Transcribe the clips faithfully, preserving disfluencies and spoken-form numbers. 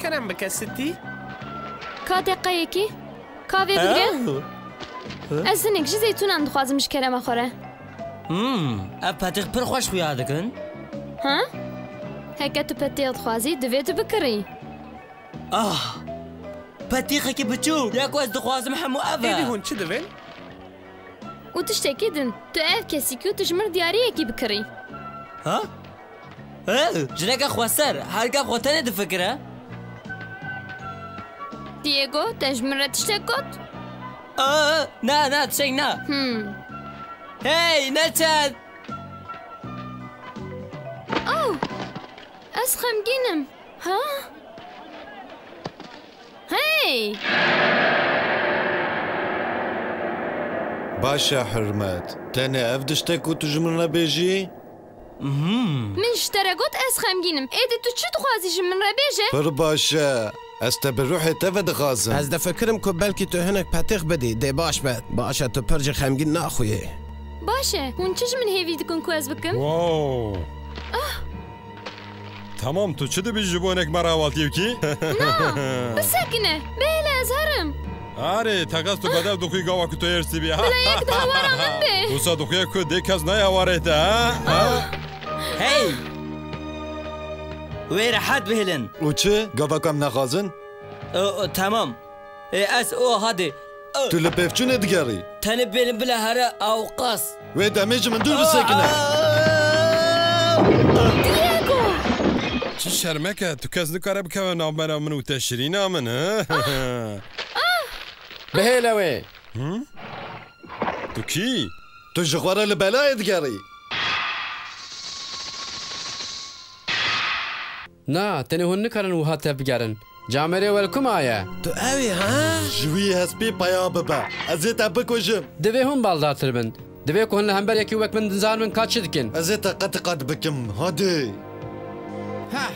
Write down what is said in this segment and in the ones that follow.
Kerem bike Sitî. Ka deqeyekê. Ka vê bigre. Oh. Ez hinek ji zeytûnan dixwazim ji kerema xwe re. Hmm, ev petîx pir xweş xuya dikin. Ha? Heke tu petîx dixwazî, divê tu bikirî. Ah! Petîxekî biçûk, ya ku ez dixwazim hemû ev e. Êdî hûn çi divên? Û tiştekî din, tu ev kesî ku tu ji min diyariyekî bikirî. Ha? He, jineke xweser, her gef xwe tenê difikire. Diego, te ji min re tiştek got? Aa, na, na, tiştek na. Hmm. Hey, neçer! Oh! Ez xemgîn im. Ha? Hey! Baş e, Hurmet. Tenê ev tişt e ku tu ji min re bêjî? Mhm. Min ji te re got ez xemgîn im. Êdî tu çi dixwazî ji min re bêje? Pir baş e. Ez te bi ruhê te ve dixwazim. Ez difikirim ku belkî tu hinek petîx bidî. Dê baş be. Baş e, tu pir jî xemgîn naxuyê. Baş e. Hûn çi ji min hêvî dikin ku ez bikim? Wow. Ah! Tamam, tu çi dibî ji bo hinek me re hewaltiyê bikî? Na, bisekine. Bihêle ez herim. Arê, teqez tu bedel dixwî gava ku tu hêrsî bî, ha? Bila yek di hewara min bê. Wisa dixuye ku dê kes nayê hewarê te, ha? Ha? Ah. Hey! Wê rehet bihêlin. Û çi? Gava ku em naxwazin? O, o, tamam. Ê, ez, o, hadi. Tu li pêvçûnê digerî. Tenê bêlin bila here ewqas. Wê demê ji min dûr bisekine. Diego! Çi şermek e, tu kes nikare bikeve navbera min û te şirîna min, he? Bihêle wê. Hı? Tu kî? Tu ji xwe re li belayê digerî. Na, tenê hûn nikarin wiha tevbigerin. Camêrê welkuma ye. Tu ew î, ha? Ji wî hespî peya bibe. Ez ê te bikujim. Divê hûn baldartir bin. Divê ku hûn li hember yekî wek min nizanin ka çi dikin. Ez ê te qet qet bikim. Hadi. Heh.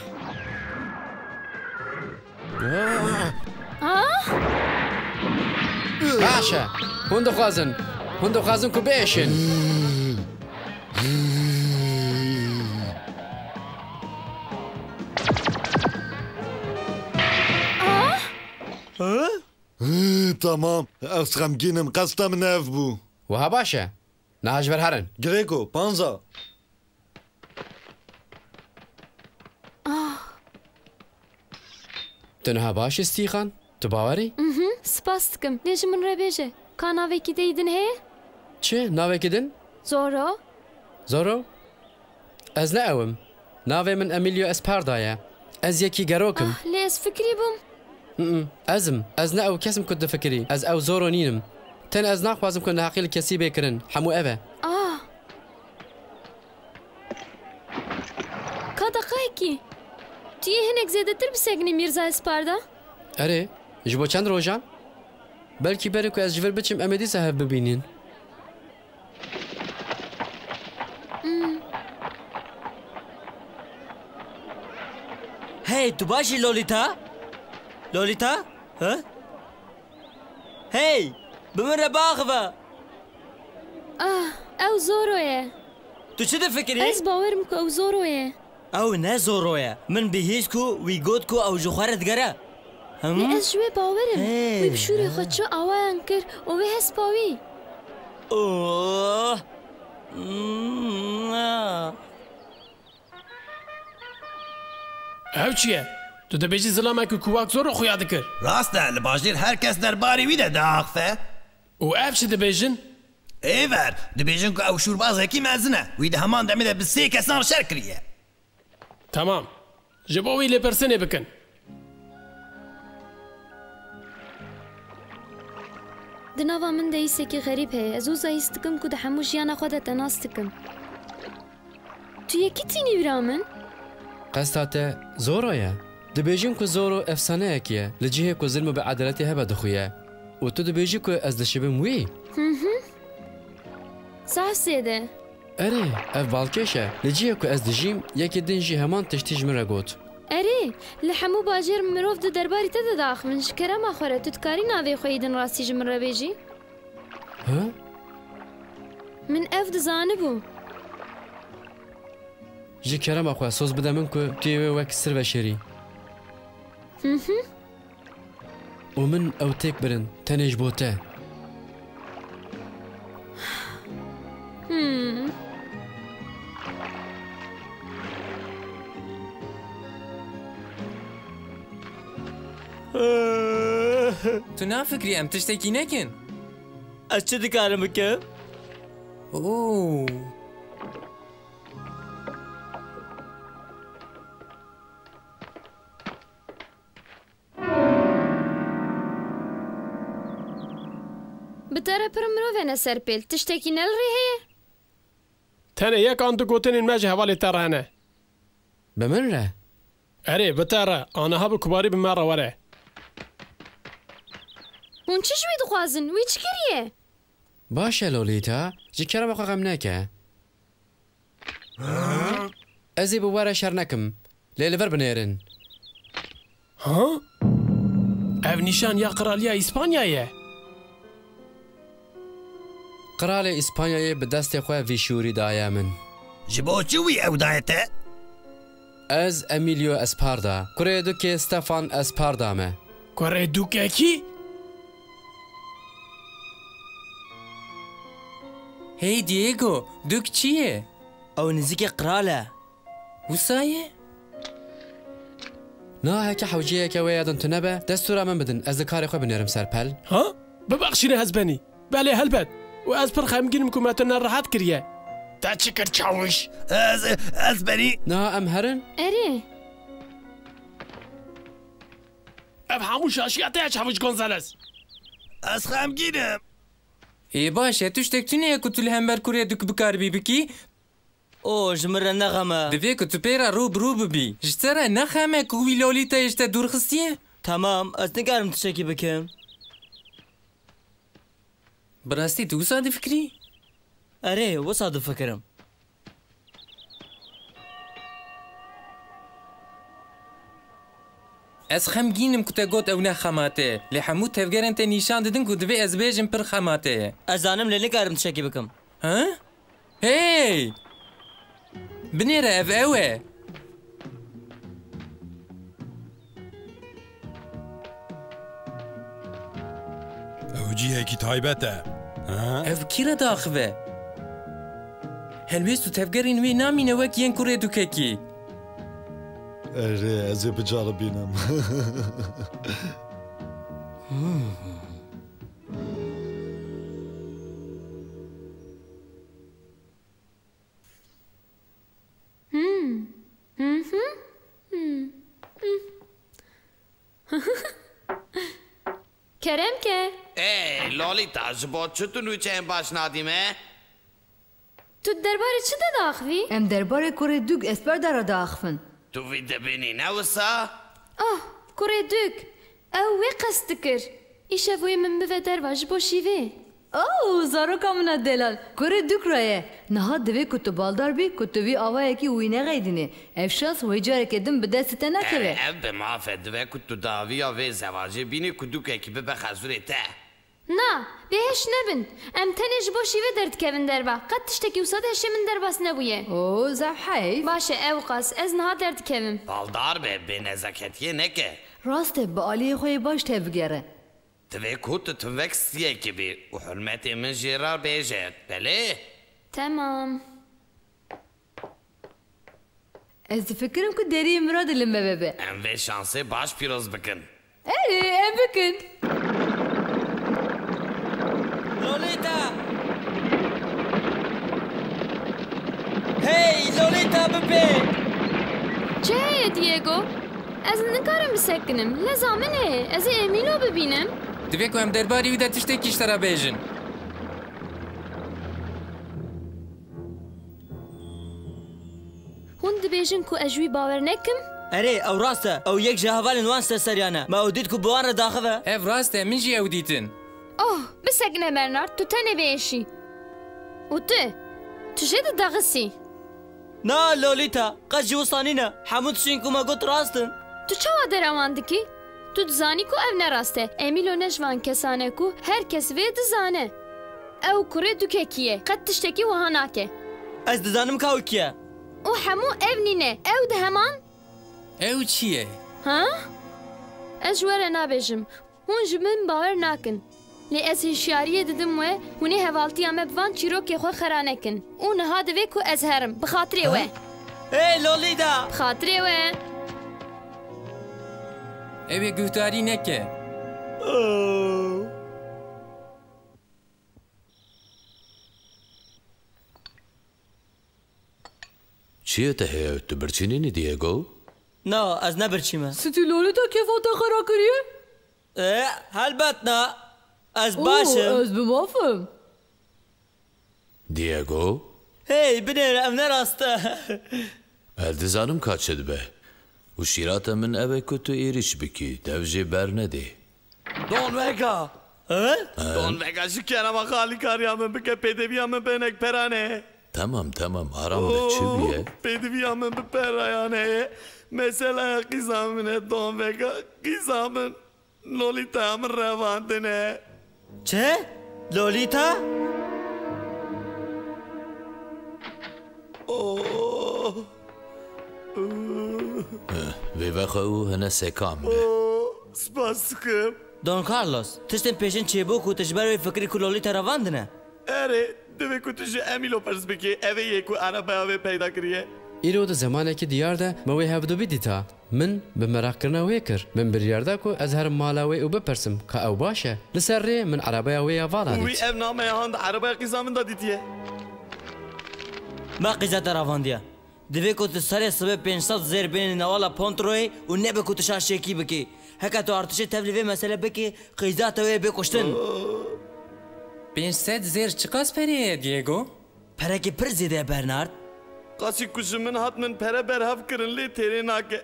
Ah! Baş e. Hûn dixwazin. Hûn dixwazin ku biêşin. Ah! Hı, tamam. Ez xemgîn im. Qesta min ev bû. Wiha baş e. Niha ji vir herin. Grego, panza. Ah. Tu niha baş î, Stîxan? Tu bawer î? Mhm, spas dikim. Lê ji min re bêje, ka navekî te yî din heye? Çi? Navekî din? Zoro. Zoro? Ez ne ew im. Navê min Emilio Esparda ye. Ez yekî gerok im. Ah, lê ez fikirî bûm. Mm, ez im. Ez ne ew kes im ku difikirî. Ez ew Zoro nînim. Tenê ez naxwazim ku neheqî li kesî bê kirin. Hemû ev e. Ah. Ka deqayekî. Tu yê hinek zêdetir bisekinî Mîrza Esparda? Erê, ji bo çend rojan? Belkî berê ku ez ji vir biçim em ê dîsa hev bibînin. Hmm. Hey, tu baş î Lolita? Lolita? He? Hey, bi min re biaxive. Ah, ew Zoro ye. Tu çi difikirî? Ez bawer im ku ew Zoro ye. Ew ne Zoro ye. Min bihîst ku wî got ku ew ji xwe re digere. Him? Lê ez ji wê bawer im. Hey, wî bi şûrê xwe çi awayan kir û wê hespa wî. Oh. Mm, ah. Ev çi ye? Tu dibêjî zilamekî ku wek Zoro xuya dikir. Rast e, li bajêr her kes derbarê wî de diaxife. Û ev çi dibêjin? Ê ver, dibêjin ku ew şûrbazekî mezin e. Wî di heman demê de bi sê kesan şer kiriye. Tamam. Ji bo wî lêpirsînê bikin. Di nava min de hîsekî xerîb heye. Ez wisa hîs dikim ku di hemû jiyana xwe de te nas dikim. Tu yekî tînî bira min? Qesta te Zoro ye. Dibêjin ku Zoro efsaneyekî ye. Li cihê ku zilm û bêedaletî hebe dixuye. Û tu dibêjî ku ez dişibim wî? Hı hı. Zaf zêde. Erê, ev balkêş e. Li cihê ku ez dijîm, yekî din jî heman tiştî ji min re got. Erê, li hemû bajêr mirov di derbarî te de diaxivin. Ji kerema xwe re, tu dikarî navê xwe yî din rastî ji min re bêjî? Hı? Min ev dizanibû. Ji kerema xwe soz bide min ku tu yê wê wek sir veşêrî. Û min ew têk birin, tenê ji bo te. Hmm. Tu nafikrî em tiştekî nekin? Ez çi dikarim bikim? Oo. Bi te re pir mirov hene ser pêl. Tiştekî ne li rê heye? Tenê yek an du gotinên me ji hevalê te re hene. Bi min re? Erê, bi te re. Aniha bi kubarî bi me re were. Hûn çi ji wî dixwazin? Wî çi kiriye? Baş e Lolîta, ji kerema xwe xem neke. Ez ê bi we re şer nekim, lê li vir binêrin. Ha? Ev nîşan ya Qiraliya Îspanyayê ye. Qiralê Îspanyayê bi destê xwe vî şûrî daye min. Ji bo çi wî ew daye te? Ez Emilio Esparda, kurê dukê Stefan Esparda me. Kurê dukekî? Hey Diego, duk çi ye? Ew nizikê qral e. Wisa ye? Na heke hewceyeke wê ya din tune be, destûra min bidin, ez di karê xwe binêrim ser pel. Ha? Bibexşîne hezbenî. Belê helbet. Û ez pir xemgîn im ku me tu nerehet kiriye. Te çi kir çawiş? Ez, ez berî. Niha em herin? Erê. Ev hemû şaşiya te ye çawiş Gonzales. Ez xemgîn im. Ê baş e, tiştek tune ye ku tu li hember kurê duk bikaribî bikî. O, ji min re nexeme. Divê ku tu pê re rû bi rû bibî. Ji te re nexeme ku wî Lolîtayê ji te dûr xistiye? Temam, ez nikarim tiştekî bikim. Bi rastî tu wisa difikirî? Erê, wisa difikirim. Ez xemgîn im ku te got ew ne xema te, lê hemû tevgerên te nîşan didin ku divê ez bêjim pir xema te ye. Ez zanim lê nikarim tiştekî bikim. Ha? Hey! Binêre ev ew e. Ew cihekî taybet e. Ha? Ev kî re diaxive? Helwêst û tevgerên wê namîne wek yên kurê dukekî. Erê, ez ê biceribînim. Hmm. Hı hı. Hmm. Kerem ke. Ey, Lolita, ji bo çi tu nûçeyên baş nadî me? Tu derbarê çi de diaxivî? Em derbarê kurê Dûk Esperda re diaxivin. Tu vî dibînî, ne wisa? Oh, kurê Dûk. Ew wê qest dikir. Îşev wê min bive derva ji bo şîvê. Oh, zaroka min a delal. Kurê Dûk re ye. Niha divê ku tu baldar bî, ku tu vî avayekî wî nexeydînî. Ev şans wê careke din bi destê te nekeve. Ev, ev bi maf e. Divê ku tu dawiya vê zewacê bînî ku Dûkekî bibe xezûrê te. Na, bêheş nebin. Em tenê ji bo şîvê derdikevin derva. Qet tiştekî wisa di hişê min derbas nebûye. Oo, zaf heyf. Baş e, ewqas. Ez niha derdikevim. Baldar be, bênezaketiyê neke. Rast e, bi aliyê xwe yê baş tevgere. Divê ku tu tim wek stiyekî bî û hurmetê min jê re bêje, belê? Temam. Ez difikirim ku deriyê miradê li me vebe. Em vê şansê baş pîroz bikin. Erê, em bikin. Lolita! Hey, Lolita, bibe! Çi heye, Diego? Ez nikarim bisekinim. Leza min e. Ez ê Emîlo bibînim. Divê ku em derbarê wî de tiştekî ji te re bêjin. Hûn dibêjin ku ez ji wî bawer nekim? Erê, ew rast e. Ew yek ji hevalên wan serseriyan e. Me ew dît ku bi wan re daxive. Ev rast e, min jî ew dîtin. Oh, bisekine Bernard, tu tenê bêşî. Û tu, tu jê didaxisî. Na, Lolita, qet jî wisa nîne. Hemû tiştên ku me got rast in. Tu çawa derewan dikî? Tu dizanî ku ev ne rast e. Emîlo ne ji van kesan e ku her kes vê dizane. Ew kurê dukekî ye. Qet tiştekî wiha nake. Ez dizanim ka ew kî ye. Û hemû ev nîne. Ew di heman. Ew çi ye? Ha? Ez ji we re nabêjim. Hûn ji min bawer nakin. Lê ez hişyariyê didim we, hûn ê hevaltiya me bi van çîrokê xwe xera nekin. Û niha divê ku ez herim, bi xatirê Ha? we. Hey, Lolita! Bi xatirê we. Ew ê guhdarî neke. Oh. Çi ye te heye? Tu birçînî nî, Diego? Na, ez nebirçîme. Stî Lolita kêfa te xera kiriye? E, helbet na. Ez Oo, baş im. Ez bi maf im. Diego? Hey, binêre, ev ne rast e. Ez dizanim ka çi dibe. Û şîrata min ev e ku tu êrîş bikî, dev jê bernedê. Don Vega! He? He? Don Vega, ji kerema xwe alîkariya min bike, pêdiviya min bi hinek peran e. Tamam, tamam, aram be, çi bûye? Oh, pêdiviya min bi perayan heye. Meseleya qîza min e, Don Vega, qîza min. Lolîtaya min revandine. Çi? Lolîta? Oh. Vê vexe û hine sekan be. Oh, spas dikim. Don Carlos, tiştên pêşîn çêbû ku tu ji ber wê fikirî ku Lolîta revandine? Erê, divê ku tu ji Emîlo pirs bikî, ev ê yê ku erebaya wê peyda kiriye. Îro di zemanekî diyar de me wê hevdû bidîta. Min bi meraqkirina wê kir. Min biryar da ku ez herim mala wê û bipirsim ka ew baş e. Li ser rê min erebaya wê ya vala dît. Wî ev nameya han di erebaya qîza min de dîtiye. Me qîza te ravandiye. Divê ku tu serê sibê pênc sed zêr bênî newala Pontroyê û nebe ku tu şaşiyekî bikî. Heke tu artişê tev li vê mesele bikî, qîza te wê bê kuştin. Pênc sed zêr çiqas perê ye, Diego? Perekî pir zêde ye, Bernard. Qasî ku ji min hat min pere berhev kirin lê têrê nake.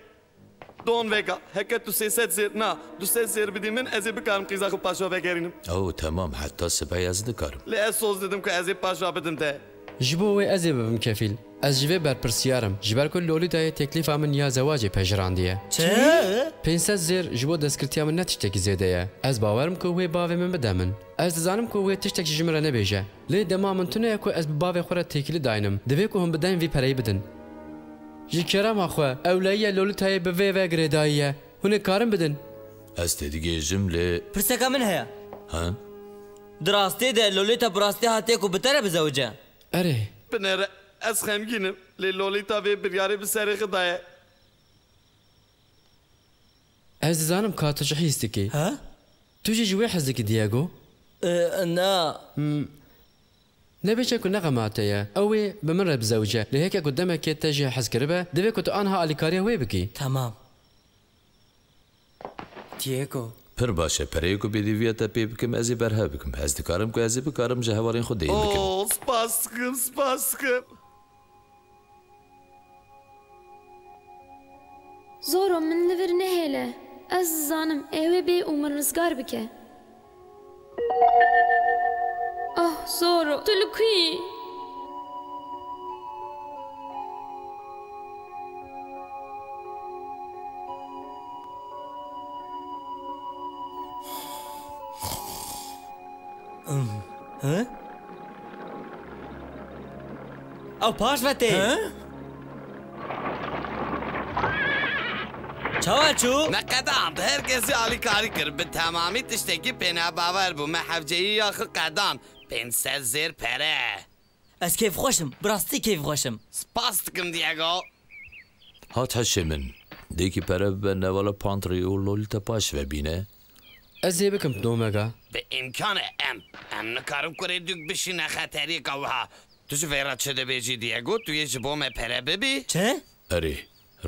Don Vega, heke tu sê sed zêr, na, du sed zêr bidî min, ez ê bikarim qîza xwe paşva vegerînim. Ew, temam, heta sibehê ez dikarim. Lê ez soz didim ku ez ê paşva bidim te. Ji bo wê ez ê bibim kefîl. Ez ji vê berpirsiyar im, ji ber ku Lolîtayê teklîfa min ya zewacê pejirandî ye. Çi? Pênc sed zêr ji bo destgirtiya min ne tiştekî zêde ye. Ez bawer im ku wê bavê min bide min. Ez dizanim ku wê tiştek ji min re nebêje. Lê dema min tune ye ku ez bi bavê xwe re têkilî daynim. Divê ku hûn bi deyn vî pereyî bidin. Ji kerema xwe, ewleyiya Lolîtayê bi vê ve girêdayî ye. Hûn ê karin bidin? Ez têdigihêjim lê Pirseka min heye. Ha? Di rastiyê de Lolîta bi rastî hatiye ku bi te re bizewice? Erê. Binêre, ez xemgîn im, lê Lolîta vê biryarê bi serê xwe daye. Ez dizanim ka tu ji hîs dikî. Ha? Tu jî ji wê hez dikî, Diego? E, na. Hmm. Nebêje ku ne xema te ye. Ew ê bi min re bizewice. Lê heke ku demekê te jê hez kiribe, divê ku tu anha alîkariya wê bikî. Tamam. Diego. Pir baş e. Pereyê ku pêdiviya te pê bikim, ez ê berhev bikim. Ez dikarim ku ez ê bikarim ji hevalên xwe deyn bikim. Oh, spas dikim, spas dikim. Zoro, min li vir nehêle. Ez dizanim ê wê bê û min rizgar bike. Ah, Zoro, tu li ku yî? Hi? Ew paş ve tê. Hi? Çawa çû? Me qedand, her kesî alîkarî kir. Bi temamî tiştekî pênebawer bû. Me hevceyî ya xwe qedand. Pênc sed zêr pere. Ez kêfxweş im. Bi rastî kêfxweş im. Spas dikim, Diego. Hat hişê min. Dêkî pere bibe newala Pantry û Lolita paş ve bîne. Ez ê bikim, Don Vega. Bi îmkan e em. Em nikarin kurê dûk bişîne xeteriyeka wiha. Tu ji vê re çi dibêjî, Diego? Tu yê ji bo me pere bibî? Çi? Erê,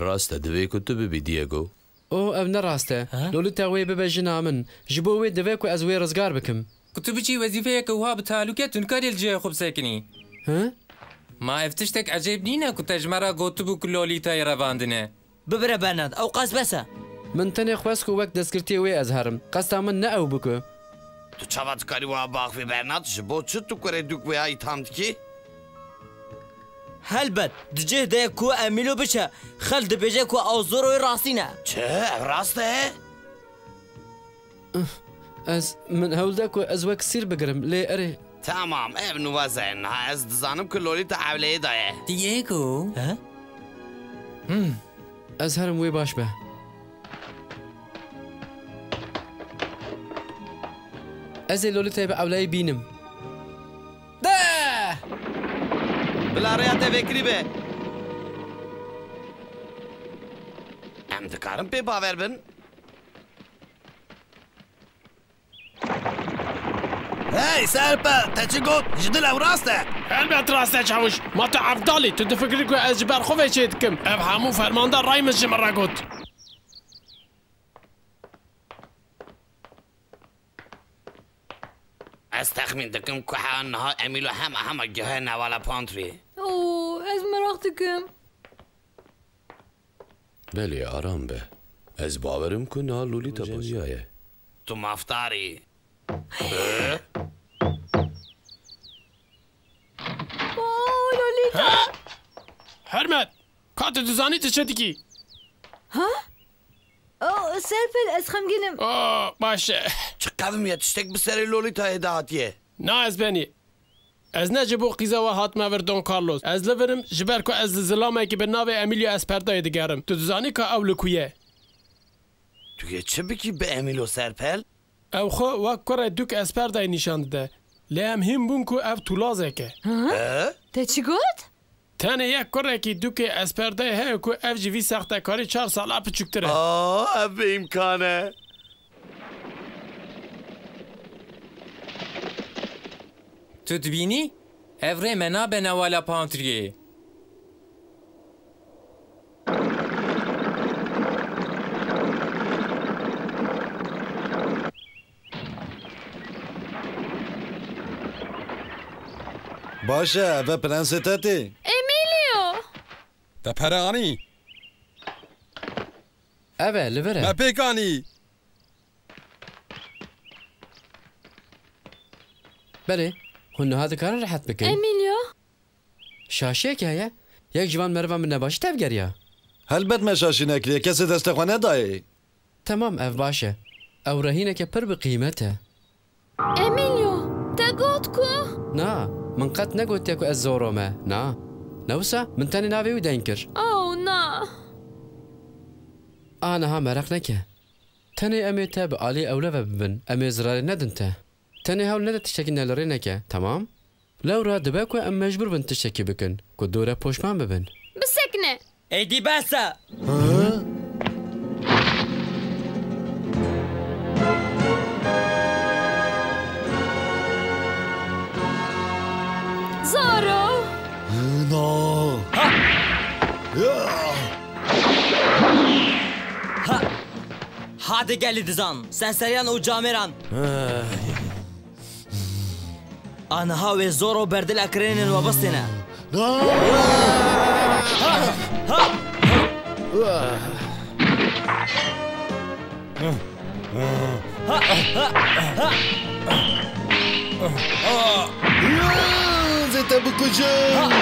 rast e, divê ku tu bibî, Diego. O, ev ne rast e. Ha? Lolita wê bibe jina min. Ji bo wê divê ku ez wê rizgar bikim. Ku tu biçî wezîfeyeke wiha bi talûke, tu nikarî li cihê xwe bisekinî. Hi? Ma ev tiştek ecêb nîne ku te ji me re gotibû ku Lolîtayê revandine? Bibire Bernard, ew qas bes e. Min tenê xwest ku wek destgirtiyê wê ez herim. Qesta min ne ew bû ku. Tu çawa dikarî wiha biaxivî Bernard? Ji bo çi tu kurê dûk wêya îtham dikî? Helbet, di cih de ye ku Emîlo biçe, xelk dibêje ku ew Zoroyê rastî ne. Çi? Ev rast e? Ez, min hewl da ku ez wek sîr bigirim, lê erê. Tamam, ev nuvaze ye. Niha ez dizanim ku Lolita ewleyê daye. Diego? He? Hmm. Ez herim wê baş be. Ez ê Lolîtayê bi ewleyî bînim. De! Bila rêya te vekirî be. Em dikarin pê bawer bin? Hey, Serpel, te çi got? Ji dil ew rast e? Helbet rast e, çawiş. Ma tu evdal î, tu difikirî ku ez ji ber xwe ve çê dikim. Ev hemû fermandar rayê min ji min re got. Ez texmîn dikim ku heya niha Emîlo hema hema gihe newala Pantry. Oo, ez meraq dikim. Belê, aram be. Ez bawerim ku niha Lolîta bojiyaye. Tu mafdar î. Oo, Lolîta! Hermet! Ka tu dizanî tu çi dikî? Ha? Oh, Serpil, ez xemgîn im. Oh, baş e. Çi qevimiye, tiştek bi serê Lolîtayê de hatiye. Na, ez benî. Ez ne ji bo qîza we hatime vir, Don Carlos. Ez li vir im, ji ber ku ez li zilamekî bi navê Emilio Esperdayê digerim. Tu dizanî ka ew li ku ye? Tu yê çi bikî bi Emîlo, Serpel? Ew xwe wek kurê Dûk Esperdayê nîşan dide. Lê em hîn bûn ku ev tûlazek e. Hı? He? Te çi got? Tenê yek kurekî Dûkê Esperdayê heye ku ev ji vî sextekarî çar sala piçûktir e. Aa, ev bêîmkan e. Tu dibînî? Ev rê me nabe newala Pantriyê. Baş e, ev e prensê te tê. Emîlio! Te pere anî? Ev e, li vir e. Me pêk anî. Belê, hûn niha dikarin rehet bikin. Emîlio? Şaşiyek heye? Yek ji van meriva min nebaşî tevgeriya. Helbet me şaşî nekiriye, kesê destê xwe nedayê. Temam, ev baş e. Ew rehîneke pir bi qîmet e. Emîlio, te got ku? Na, min qet negotiye ku ez Zoro me. Na. Ne wisa, min tenê navê wî deyn kir. Oh, na. Aniha meraq neke. Tenê em ê te bi alî ewle ve bibin. Em ê zirarê nedin te. Tenê hewl nede tiştekî ne li rê neke, temam? Lewra dibe ku em mecbûr bin tiştekî bikin, ku dûre poşman bibin. Bisekine! Êdî bes e! Hı? Zoro! No! Ha! Ya! Ha! Hadi gelî dizan, serseriyan û camêran. Aniha wê Zoro berdila kirênên we bistêne. Zê te bikujin.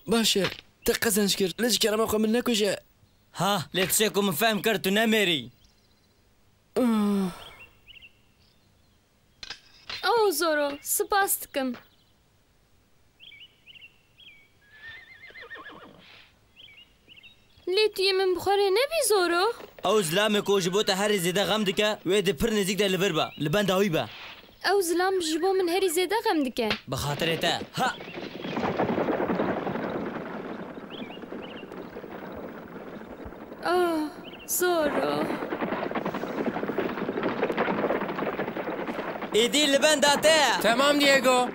Baş e, te qezenc kir. Lê ji kerema xwe min nekuje. Ha, lê tiştê ku min fehm kir, tu nemêrî. Oh, Zoro, spas dikim. Lê tu yê min bi xwe rê nebî, Zoro? Ew zilamê ku ji bo te herî zêde xem dike, wê di pir nêzîk de li vir be, li benda wî be. Ew zilam ji bo min herî zêde xem dike. Bi xatirê te. Ha! Ah, Zoro. Êdî li benda te ye. Temam, Diego.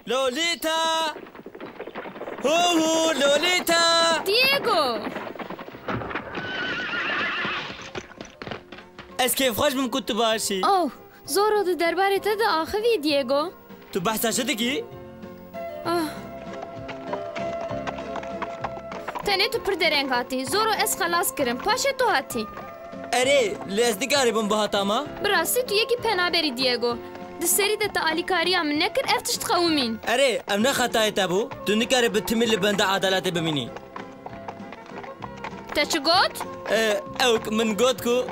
Lolita! Hu hu, Lolita! Diego! Ez kêfxweş bim ku tu baş î. Oh, Zoro di derbarê te de axivî, Diego. Tu behsa çi dikî? Ah. Tenê tu pir dereng hatî. Zoro, ez xelas kirim. Paşê tu hatî. Erê, lê ez nikaribim bihata ma? Bi rastî tu yekî penaberî, Diego. Di serî de te alîkariya min nekir, ev tişt qewimîn. Erê, ev ne xetayê te bû. Tu nikarî bi timî li benda edaletê bimînî. Te çi got? E, ew min got ku...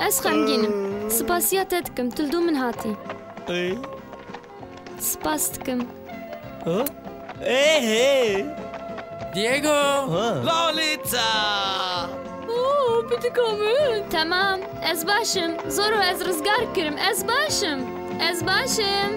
Ez xemgîn im. Spasiya te dikim, tu li dû min hatî. Ê? Spas dikim. Ha? Ê hê! Diego! Ha. Lolita! Oo, pitika min! Temam, ez baş im. Zoro, ez rizgar kirim. Ez baş im. Ez baş im.